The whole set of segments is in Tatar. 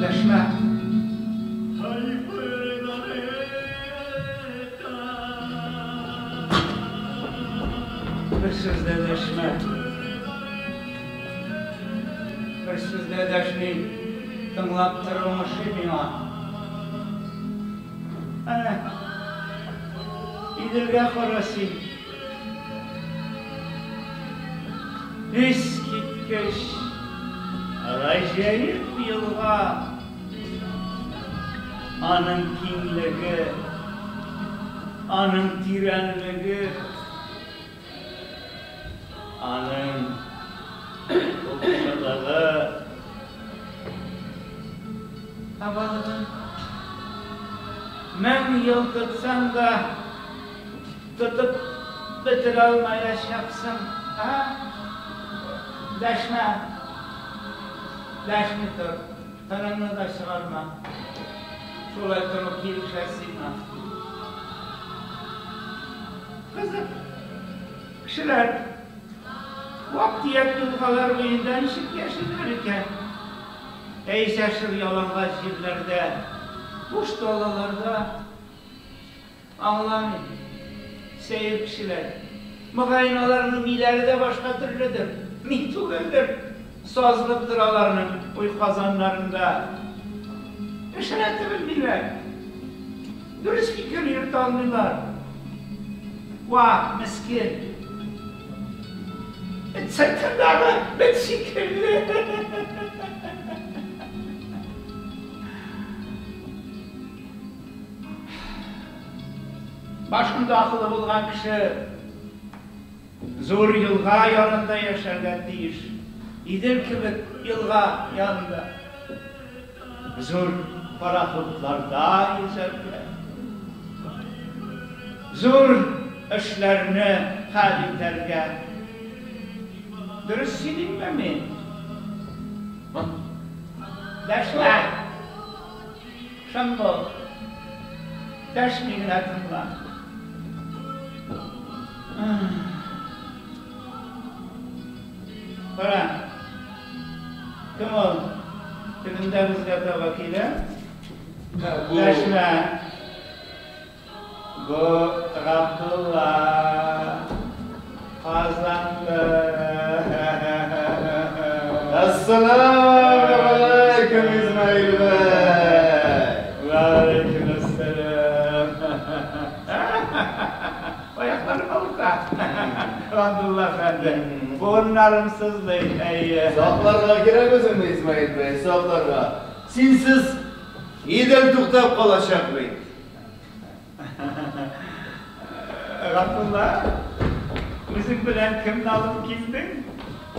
Дәшмә. Бер сүз дә дәшмә. Бер сүз дә дәшми. Тыңлап тору ошый миңа. Әнә. Иделгә кара син. Искиткеч гаҗәеп елга. Аның киңлеге, аның тирәнлеге, аның купшылыгы. Ә балыгын 1000 ел тотсаң да, тотып бетерә алмаячаксың, ә? Дәшмә. Дәшми тор. Тыныңны да чыгарма. Шулай тору килешә сиңа. Кызык. Кешеләр вак-төяк елгалар буенда ничек яшиләр икән? Әйсә шыр ялангач җирләрдә, буш далаларда. Аңламыйм. Сәер кешеләр. Мөгаен, аларның миләре дә башка төрледер. Ми түгелдер. Сазлыктыр аларның уй казаннарында. Эш рәте белмиләр. Дөрес фикер йөртә алмыйлар. Вах, мескен. Эт сыртындагы бет шикелле. Башында акылы булган кеше зур елга янында яшәргә тиеш. Идел кебек елга янында. Зур пароходларда йөзәргә. Зур эшләрне хәл итәргә. Дөрес сөйлимме мин? Дәшмә! Шым бул. Дәшми генә тыңла. Кара. Кем ул? Тегендә безгә таба килә. Дәшмә. Бу Габдулла. Казанлы. Әссәләмү галәйкүм, Измаил бәй! Вәгаләйкүм әссәлам. Аякларым авырта. Габдулла әфәнде. Буыннарым сызлый, әйе. Сакларга кирәк үзеңне, Измаил бәй, сакларга. Синсез Идел туктап калачак бит. Габдулла, үзең белән кемне алып килдең?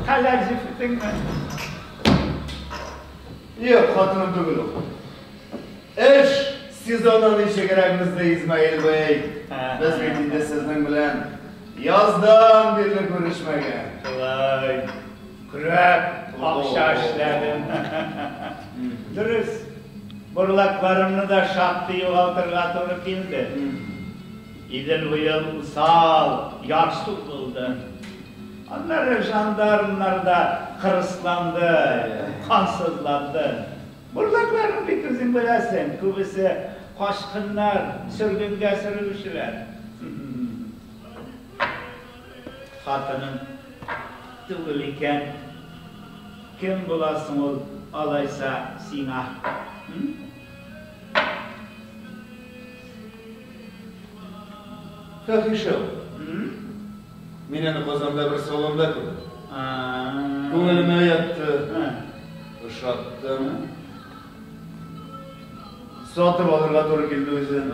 Хәләл җефетеңме? Юк, хатыным түгел ул. Эш сезоны ничегрәк узды, Измаил бәй? Без бит инде сезнең белән яздан бирле күрешмәгән. Шулай. Көрәп акча эшләдем. Дөрес, бурлакларымны да шактый югалтырга туры килде. Идел быел усал, ярсу булды. Аннары жандармнар да кырысланды, кансызланды. Бурлакларны бит үзең беләсең, күбесе качкыннар, сөргенгә сөрелүчеләр. Хатының түгел икән, кем була соң ул алайса сиңа? Фәхишә ул. Мин аны Казанда бер салонда күрдем. Күңелемә ятты. Ошаттым. Сатып алырга туры килде үзен.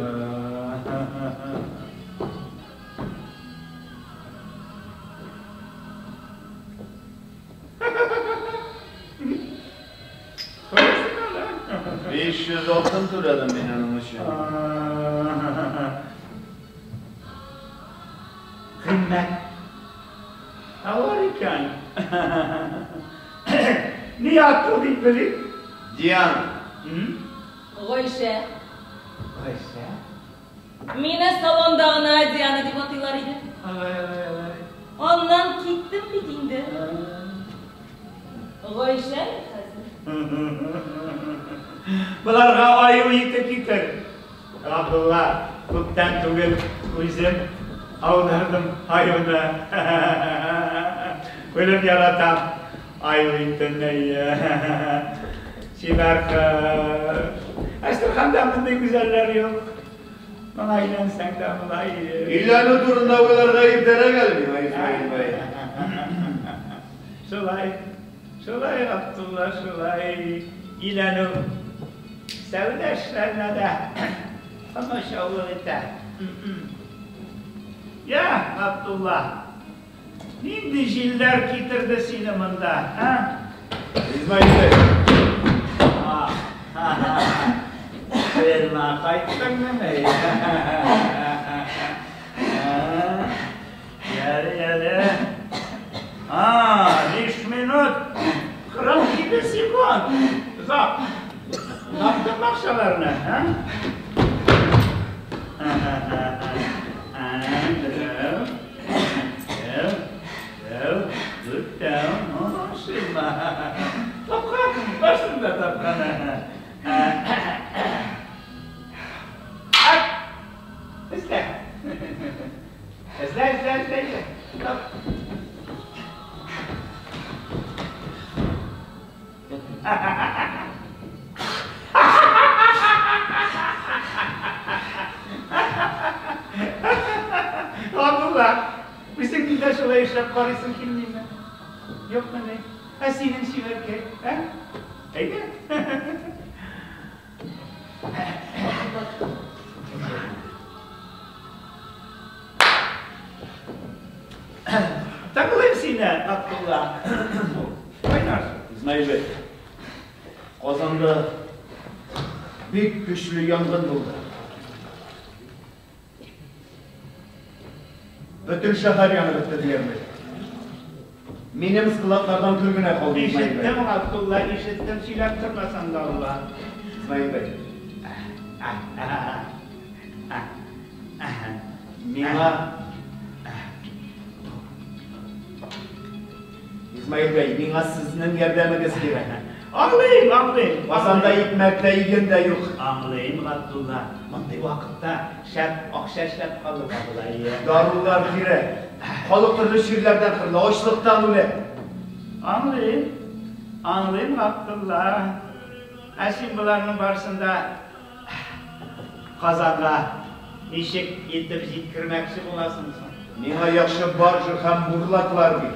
500 алтын түләдем мин аның өчен. Кыйммәт. Товар икән. Ни атлы дип белик? Диана. Гайшә. Гайшә. Мине салонда гына Диана дип атыйлар иде. Алай, алай, алай. Аннан киттем бит инде. Гайшә хәзер. Боларга аю ите китер. Габдулла, күптән түгел үзем аудардым аюны. Үлеп яратам аю итен. Чибәр кыз. Әстерханда мондый гүзәлләр юк. Моңа өйләнсәң дә була. Өйләнү турында уйларга иртәрәк әле миңа, Исмаил бай. Шулай, шулай, Габдулла, шулай. Өйләнү сәүдә эшләренә дә комачаулык итә. Я, Габдулла, нинди җилләр китерде сине монда, а? Исмаил бай. Ферма кайттыңмы? Яле, яле. А, 5 минут 47 секунд. Озак. Таптың акчаларны, а? Тапкан, башында тапкан. Эзлә. Эзлә, эзлә, эзлә, эзлә. Тап. Габдулла, үзең дә шулай эшләп карыйсың килмиме? Юкмыни? Ә синең чибәркәй, ә? Әйдә. Тыңлыйм сине, Габдулла. Кайнар. Исмаил бай, Казанда бик көчле янгын булды. Бөтен шәһәр янып бетте диярлек. Минем складлардан көл генә калды, Исмаил бай. Ишеттем, Габдулла, ишеттем, сөйләп тормасаң да була. Исмаил бай, миңа Исмаил бай, миңа сезнең ярдәмегез кирәк. Аңлыйм, аңлыйм. Казанда икмәк тә, иген дә юк. Аңлыйм, Габдулла. Мондый вакытта шәп акча эшләп калырга була. Дарулар кирәк. Халык төрле чирләрдән кырыла, ачлыктан үлә. Аңлыйм. Аңлыйм, Габдулла. Ә син боларның барысын да Казанга ничек итеп җиткермәкче буласың соң? Миңа яхшы баржа һәм бурлаклар бир.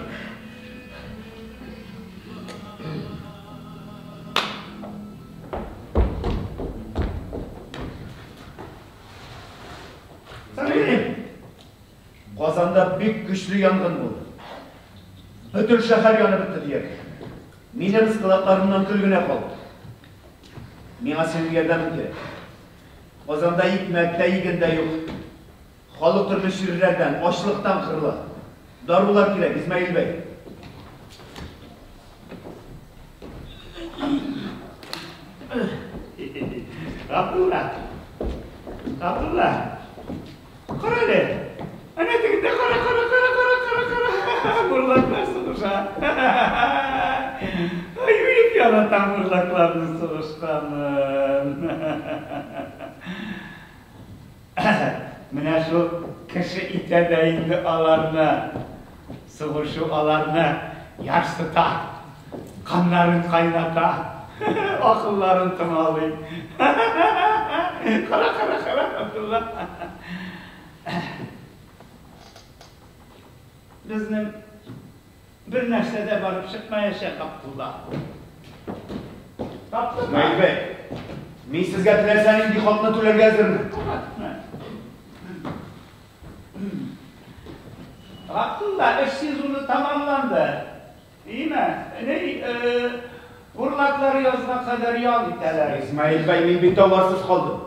Тыңлыйм. Казанда бик көчле янгын булды. Бөтен шәһәр янып бетте диярлек. Минем складларымнан көл генә калды. Миңа синең ярдәмең кирәк. Казанда икмәк тә, иген дә юк. Халык төрле чирләрдән, ачлыктан кырыла. Дарулар кирәк, Исмаил бай. Габдулла. Габдулла. Кара әле. Әнә тегендә кара, кара, кара, кара, кара, кара. Бурлаклар сугыша. Ай, үлеп яратам бурлакларның сугышканын. Менә шул кеше итә дә инде аларны. Сугышу аларны ярсыта, каннарын кайната, акылларын томалый. Кара, кара, кара, Абдулла. Безнең бер нәрсә дә барып чыкмаячак, Абдулла. Таптыңмы? Исмаил бай, мин сезгә теләсә нинди хакны түләргә әзермен. Габдулла, эш сезоны тәмамланды. Име? Ни, Бурлаклар язга кадәр ял итәләр. Исмаил бай, мин бит товарсыз калдым.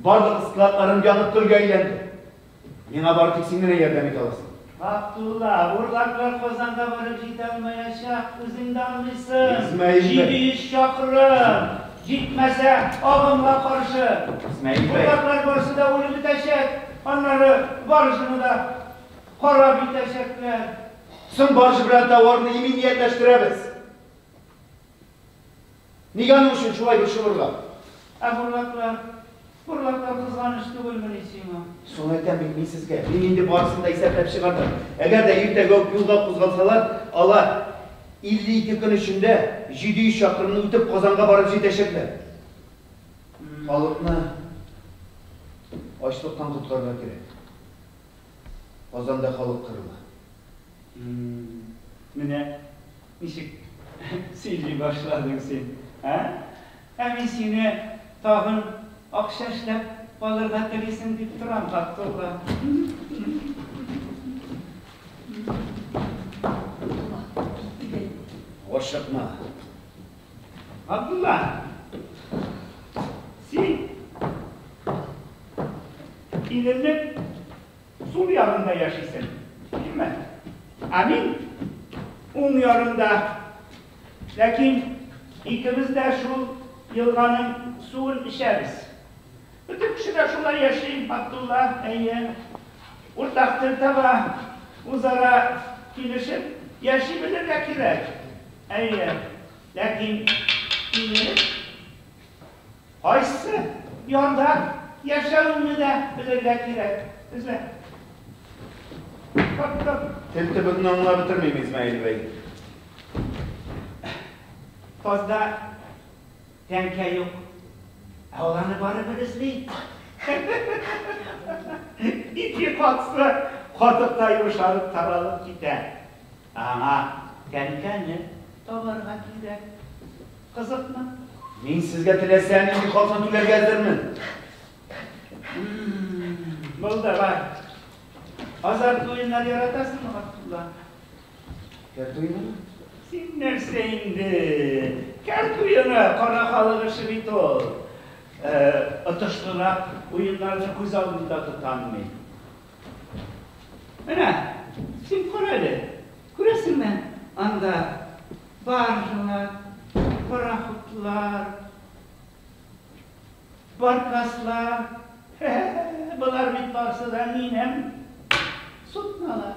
Барлык складларым янып көлгә әйләнде. Миңа бары тик син генә ярдәм итә аласың. Габдулла, бурлаклар Казанга барып җитә алмаячак, үзең дә аңлыйсың. Исмаил бәй. 700 чакрым. Җитмәсә, агымга каршы. Исмаил бәй. Бурлаклар барысы да үлеп бетәчәк. Аннары барышыны да харап итәчәкләр. Соң барышы белән товарны иминиятләштерәбез. Нигә аның өчен шулай борчылырга? Ә бурлаклар, бурлаклар кызганыч түгелмени сиңа? Соң әйтәм бит мин сезгә. Мин инде барысын да исәпләп чыгардым. Әгәр дә иртәгә үк юлга кузгалсалар, алар 52 көн эчендә 700 чакрымны үтеп Казанга барып җитәчәкләр. Халыкны ачлыктан коткарырга кирәк. Казанда халык кырыла. Менә ничек сөйли башладың син, ә? Ә мин сине тагын акча эшләп алырга телисең дип торам, Габдулла. Габдулла, киттек әйдә. Ашыкма. Габдулла, син Иделнең сул ярында яшисең, димме? Ә мин уң ярында. Ләкин икебез дә шул елганың суын эчәбез. Бөтен кеше дә шулай яши, Габдулла, әйе. Уртак тел таба, үзара килешеп яши белергә кирәк. Әйе. Ләкин иң кайсы ярда яшәвеңне дә белергә кирәк. Эзлә. Таптым. Тел төбеңне аңлап бетермим, Исмаил бәй. Тазда тәңкә юк. Ә ул аны барыбер эзли. Ике катсы катыкта йомшарып таралып китә. Аңа тәңкәне табарга кирәк. Кызыкмы? Мин сезгә теләсә нинди хакны түләргә әзермен. Булды, бар. Азарт уеннар яратасыңмы, Габдулла? Кәрт уенымы? Син нәрсә инде? Кәрт уены кара халык эше бит ул. Отышлырак уеннарны күз алдында тотам мин. Менә, син кара әле. Күрәсеңме, анда баржалар, пароходлар, баркаслар. Болар бит барысы да минем суднолар.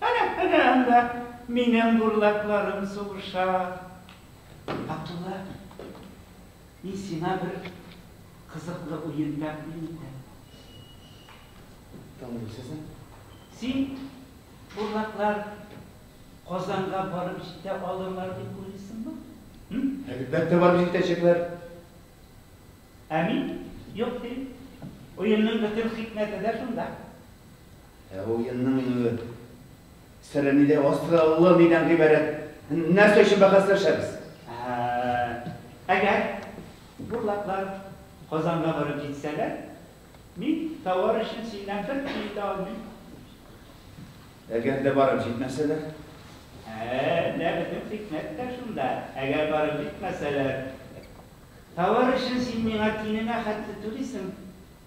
Әнә, әнә анда минем бурлакларым сугыша. Абдулла, мин сиңа бер кызыклы уен тәкъдим итәм. Тыңлыйм сезне. Син бурлаклар Казанга барып җитә алырлар дип уйлыйсыңмы? Әлбәттә барып җитәчәкләр. Ә мин юк дим. Уенның бөтен хикмәте дә шунда. Ә уенның сере нидә, асылы нидән гыйбарәт? Нәрсә өчен бәхәсләшәбез? Әгәр бурлаклар Казанга барып җитсәләр, мин товар өчен синнән бер тиен дә алмыйм. Әгәр дә барып җитмәсәләр? Менә бөтен хикмәт тә шунда. Әгәр барып җитмәсәләр, товар өчен син миңа тиененә хәтле түлисең.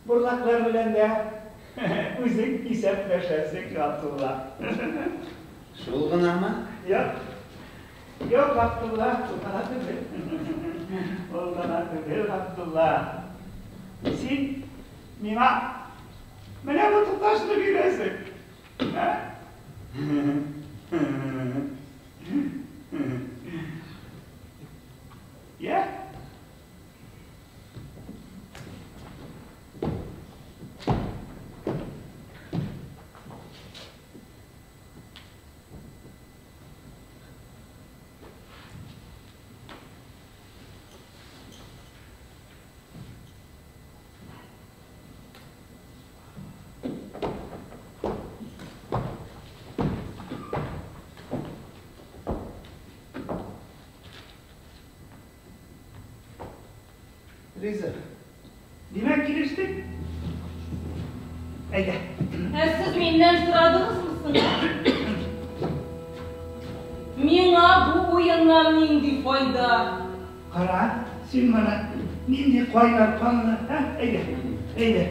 Бурлаклар белән дә үзең исәпләшәсең, Габдулла. Шул гынамы? Юк. Юк, Габдулла, ул гына түгел. Ул гына түгел, Габдулла. Син миңа менә бу тоташны бирәсең. Ә? Я? Риза. Димәк, килештек? Әйдә. Ә сез миннән сорадыгызмы соң? Миңа бу уеннан нинди файда? Кара, син моны нинди кайнар канлы, ә? Әйдә, әйдә.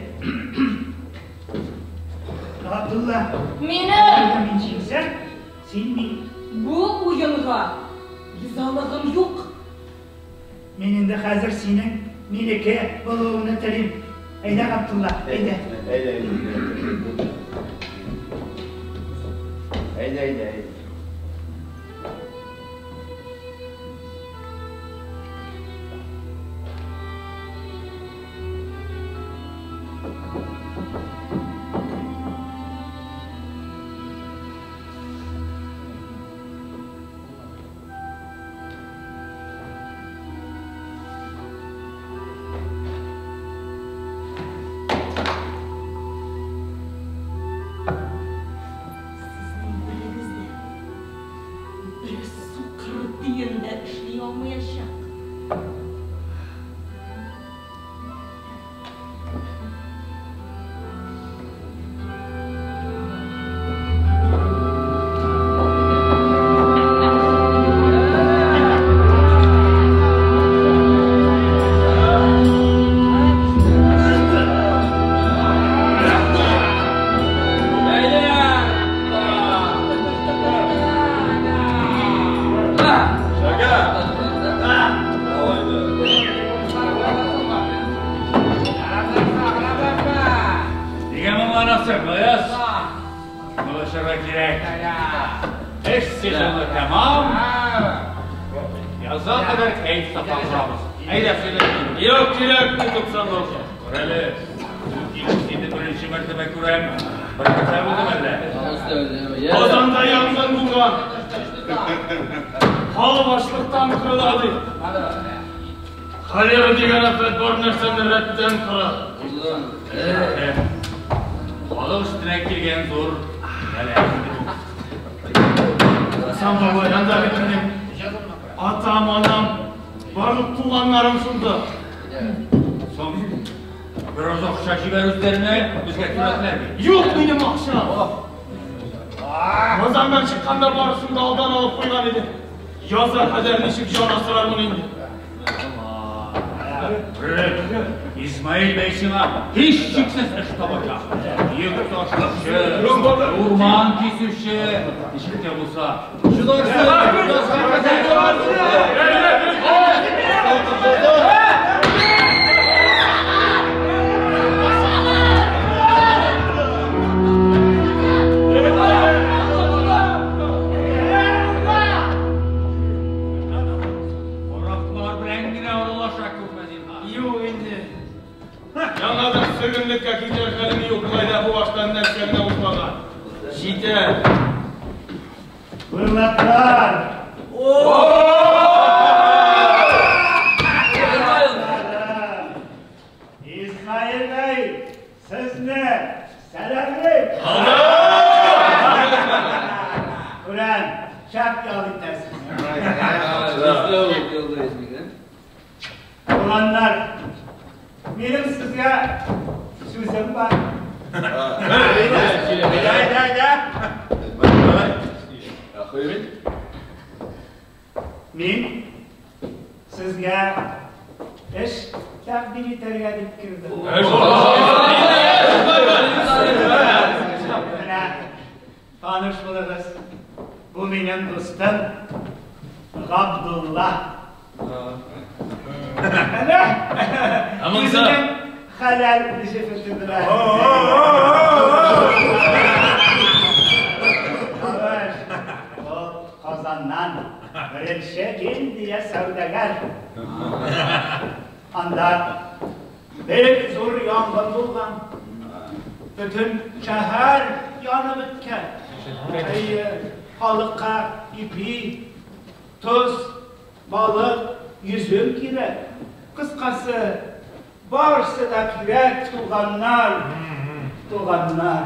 Габдулла. Минем. Мин җиңсәм, син мин. Бу уенга ризалыгым юк. Мин инде хәзер синең минеке булуыңны телим. Әйдә, Габдулла, әйдә. Әйдә, әйдә. Әйдә, әйдә, әйдә. Сезнең берегез дә бер сукыр тиен дә эшли алмаячак. Нигә моңланасың, Гаяз? Булышырга кирәк. Эш сезоны тәмам. Язга кадәр кәеф саклап торабыз. Әйдә, сөйләп. Юк, кирәкми, 90 булсын. Күр әле, бу килеш сине беренче мәртәбә күрәм. Бер нәрсә булдымы әллә? Казанда янгын булган. Халык ачлыктан кырыла ди. Холера дигән афәт бар нәрсәне рәттән кыра. Халык өстенә килгән зур бәла инде бу. Хәсән бабай, анда бит минем атам, анам, барлык туганнарым шунда. Соң, бераз акча җибәр үзләренә, безгә түләтеләр бит. Юк минем акчам. Казаннан чыкканда барысын да алдан алып куйган идем. Язга кадәр ничек җан асрармын инде. Измаил бәй сиңа һичшиксез эш табачак. Йөк ташучы, урман кисүче, ничек тә булса. Караклар белән генә аралаша күрмә, зинһар. Юк инде. Яңадан сөргенлеккә китәр хәлем юк, болай да бу баштан нәрсә генә узмаган. Җитә. Бурлаклар! Измаил бәй, сезне сәламлим. Күрәм, шәп ял итәсез. Туганнар, минем сезгә сүзем бар. Әйдә, әйдә, әйдә. Мин сезгә эш тәкъдим итәргә дип килдем. Менә таныш булыгыз. Бу минем дустым Габдулла. Әнә, үзенең хәләл җефете белән. Ул Казаннан беренче гильдия сәүдәгәр. Анда бик зур янгын булган. Бөтен шәһәр янып беткән. Әйе, халыкка ипи, тоз, балык, йөзем кирәк. Кыскасы, барысы да кирәк, туганнар, туганнар.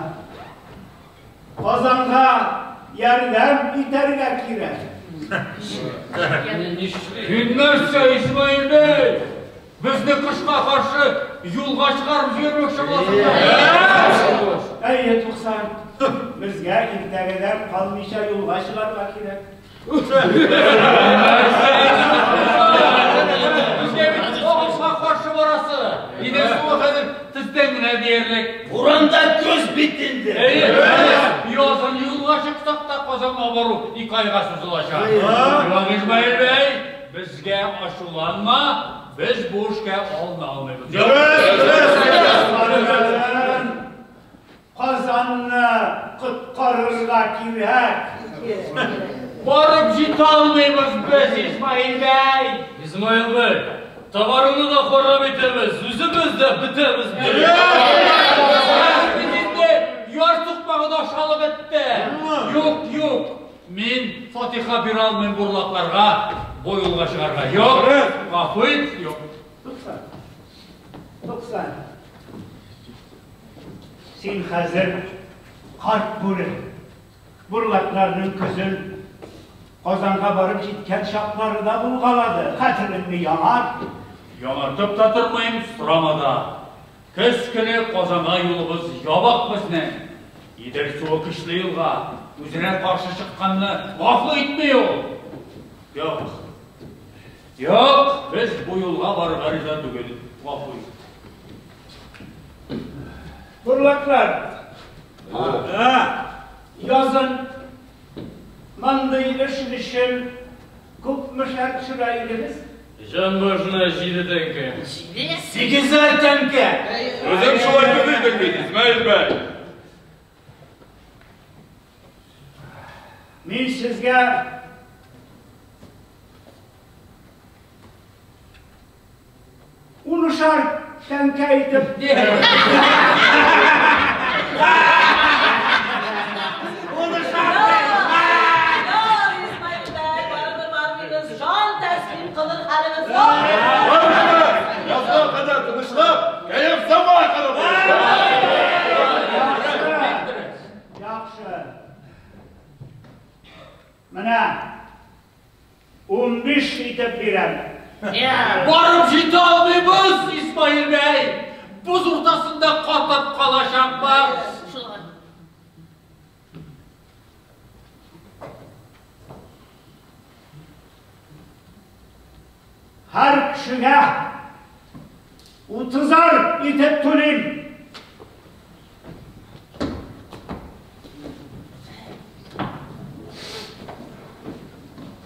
Казанга ярдәм итәргә кирәк. Син нәрсә, Исмаил бәй? Безне кышка каршы юлга чыгарып җибәрмәкче буласың. Әйе, 90. Безгә иртәгәдән калмыйча юлга чыгарга кирәк. бит инде. Әйе, язын юлга чыксак та Казанга бару 2 айга сузылачак. Юк, Исмаил бәй, безгә ачуланма, без бу эшкә алына алмыйбыз. Казанны коткарырга кирәк. Барып җитә алмыйбыз без, Исмаил бәй. Исмаил бәй, товарыңны да харап итәбез, үзебез дә бетәбез. Бит инде яр сукмагы да ашалып бетте. Юк, юк. Мин фатиха бирә алмыйм бурлакларга, бу юлга чыгарга. Юк, гафу ит, юк. Туксан. Туксан. Син хәзер карт бүре. Бурлакларның көзен Казанга барып җиткән чаклары да булгалады. Хәтереңне яңарт. Яңартып та тормыйм, сорама да. Көз көне Казанга юлыбыз ябык безнең. Идел суы көчле елга, үзенә каршы чыкканны гафу итми ул. Юк. Юк, без бу юлга барырга риза түгел. Гафу ит. Бурлаклар. Язын мондый эш өчен күпмешәр төшерә идегез? Җан башына 7 тәңкә. 8 тәңкә. Үзең шулай түгелдең бит, Исмаил бәй. Мин сезгә унышар тәңкә итеп Исмаил бәй, барыбер бармыйбыз, җан тәслим кылыр хәлебез юк. Язга кадәр тынычлап, кәеф сафа кылып. Яхшы. Менә 15 итеп бирәм. Барып җитә алмыйбыз, Исмаил бәй. Боз уртасында катып калачакбыз. Һәр кешегә 30-ар итеп түлим.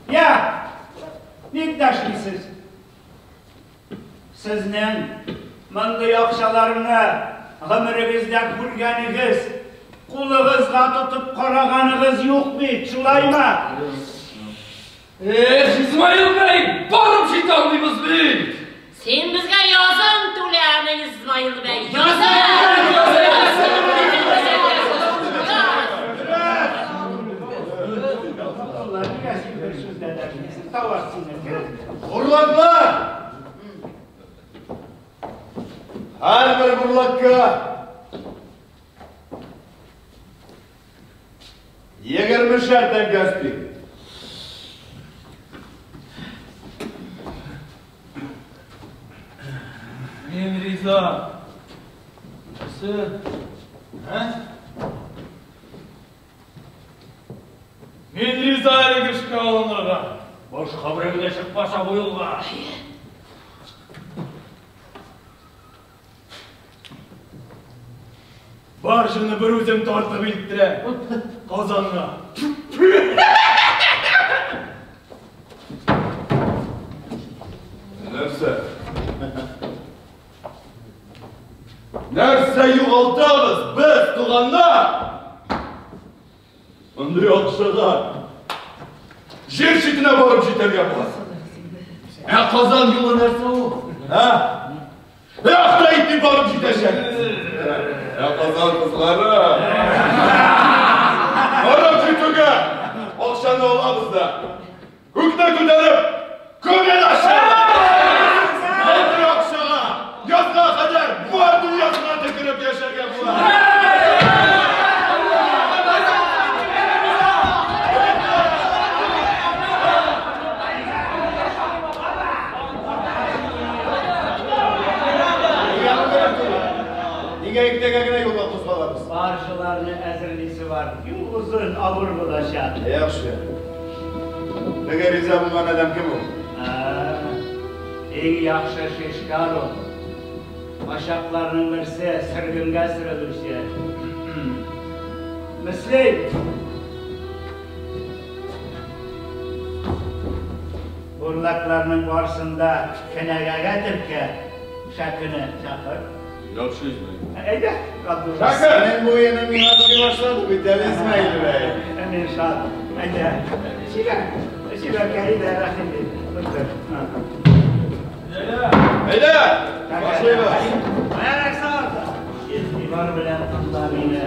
Я, ник дәшмисез? Сезнең мондый акчаларны гомерегездә күргәнегез, кулыгызга тотып караганыгыз юк бит, шулаймы? Эх, Исмаил бәй, барып җитә алмыйбыз бит. Син безгә язын түлә, Исмаил бәй, язын! Алла, нигә син бер сүз дә дәшмисең? Товар синеке. Бурлаклар! Һәрбер бурлакка 20-шәр тәңкә өстим. Мин риза. Нәрсә? Ә? Мин риза әлеге эшкә алынырга. Башка берәү дә чыкмаса бу юлга. Баржаны бер үзем тартып илттерә. Казанга. Нәрсә? Нәрсә югалтабыз без, туганнар? Мондый акчага җир читенә барып җитәргә була. Ә Казан юлы нәрсә ул? Ә? Эх та итми барып җитәчәк. Ә Казан кызлары. Барып җитүгә акчаны алабыз да. Күкне күтәреп, күңел ачабыз. Мондый акчага язга кадәр бар дөньясына төкереп яшәргә була. Нигә иртәгә генә юлга кузгалабыз? Баржаларны әзерлисе бар. Юл озын, авыр булачак. Яхшы. Теге риза булган адәм кем ул? Иң яхшы шишкар ул. Качакларның берсе сөргенгә сөрелүче. Мөслим! Бурлакларның барысын да кенәгәгә теркә, Шәкене чакыр. Яхшы, Измаил. Әйдә, Габдулла. Шәке! Синең бу уеның миңа ошый башлады бит әле, Измаил бәй. Мин шат. Әйдә. Чибәр. Чибәркә, әйдә, рәхим ит. Утыр. Әйдә! Башлыйбыз. Аярак сал. Игътибар белән тыңла мине.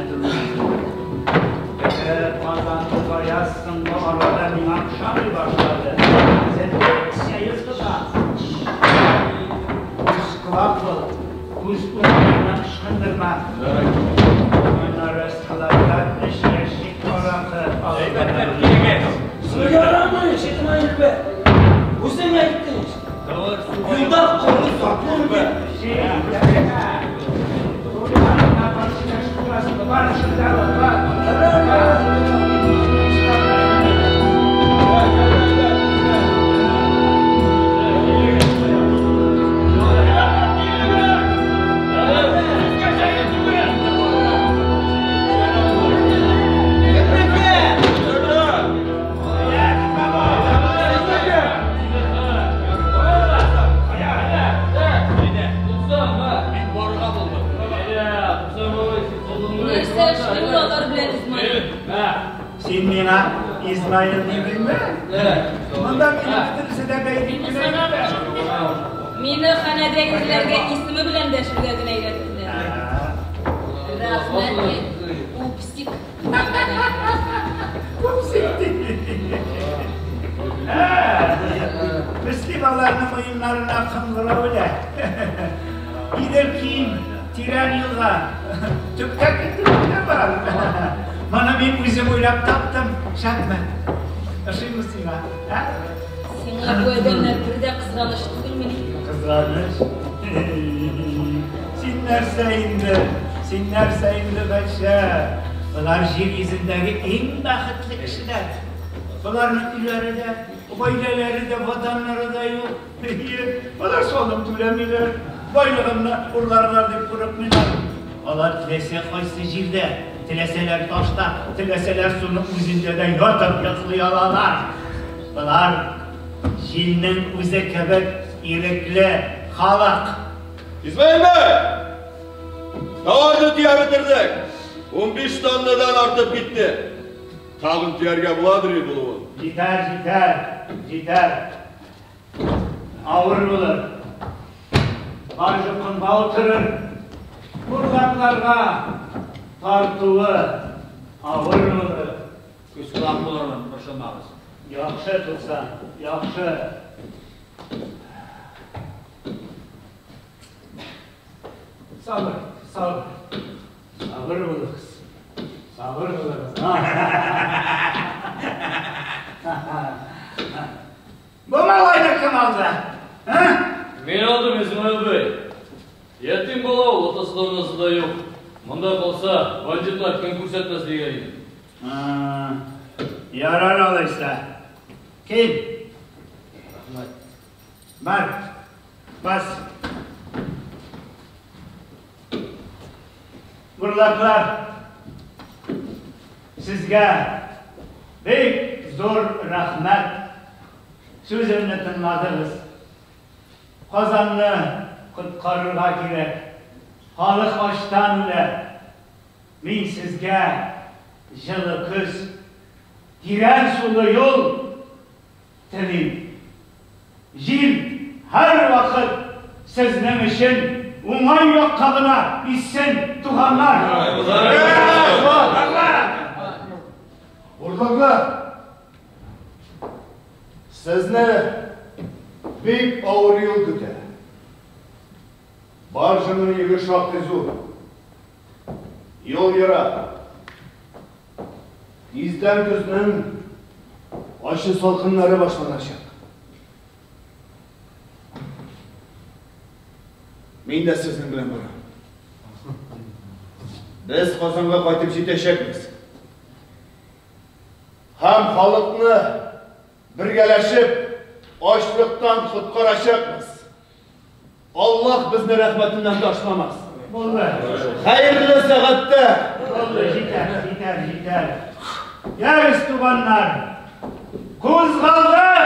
Теге Казанлы Гаяз соңгы арада миңа ошамый башлады. Үзен сәер тота. Күз колак бул. Күз уңыннан ычкындырма. Аннары складтан өч ящик аракы алып Әйбәтләп килегез. Ярамый, Измаил бәй. Үзең әйттең. Юлда коры закон дип. Мин барырга булдым. Нәрсә эшлим алар белән, Измаил? Син миңа Измаил дидеңме? Монда мине бөтенесе дә бәй дип кенә әйтә. Мине ханәдә ирләргә исеме белән дәшергә генә өйрәттеләр. Рәхмәт, пупсик. Пупсик ди. Мөслим аларның муеннарына кыңгырау элә. Идел киң, тирән елга. Төптә китеп кенә бар. Моны мин үзем уйлап таптым. Шәпме? Ошыймы сиңа? Ә? Сиңа бу адәмнәр бер дә кызганыч түгелмени? Кызганыч. Син нәрсә инде? Син нәрсә инде, бәчә? Болар җир йөзендәге иң бәхетле кешеләр. Боларның өйләре дә, гаиләләре дә, ватаннары да юк. Болар салым түләмиләр, байлыгымны урларлар дип курыкмыйлар. Алар теләсә кайсы җирдә, теләсәләр ташта, теләсәләр суның үзендә дә ятып йоклый алалар. Болар җилнең үзе кебек ирекле халык. Измаил бәй! Товарны төяп бетердек. 15 тоннадан артып китте. Тагын төяргә буладыр булуын. Җитәр, җитәр, җитәр. Авыр булыр. Баржа комга утырыр. Бурлакларга тартуы авыр булыр. Күз колак булырмын, борчылмагыз. Яхшы, Туктан, яхшы. Сабыр, сабыр. Сабыр булыгыз. Сабыр булыгыз. Бу малайны кем алды? А? Мин алдым, Измаил бәй. Ятим бала ул, атасы да, анасы да юк. Монда калса, бандитлар көн күрсәтмәс дигән идем. Ярар алайса. Кил. Бар. Бас. Бурлаклар, сезгә бик зур рәхмәт. Сүземне тыңладыгыз. Казанны коткарырга кирәк. Халык ачтан үлә. Мин сезгә җылы көз, тирән сулы юл телим. Җил һәрвакыт сезнең өчен уңай якка гына иссен, туганнар. Бурлаклар, сезне бик авыр юл көтә. Баржаның йөге шактый зур. Юл ерак. Тиздән көзнең ачы салкыннары башланачак. Мин дә сезнең белән барам. Без Казанга кайтып җитәчәкбез. Һәм халыкны бергәләшеп ачлыктан коткарачакбыз. Аллаһ безне рәхмәтеннән ташламас. Булды. Хәерле сәгатьтә. Булды, җитәр, җитәр, җитәр. Ягез, туганнар, кузгалдык!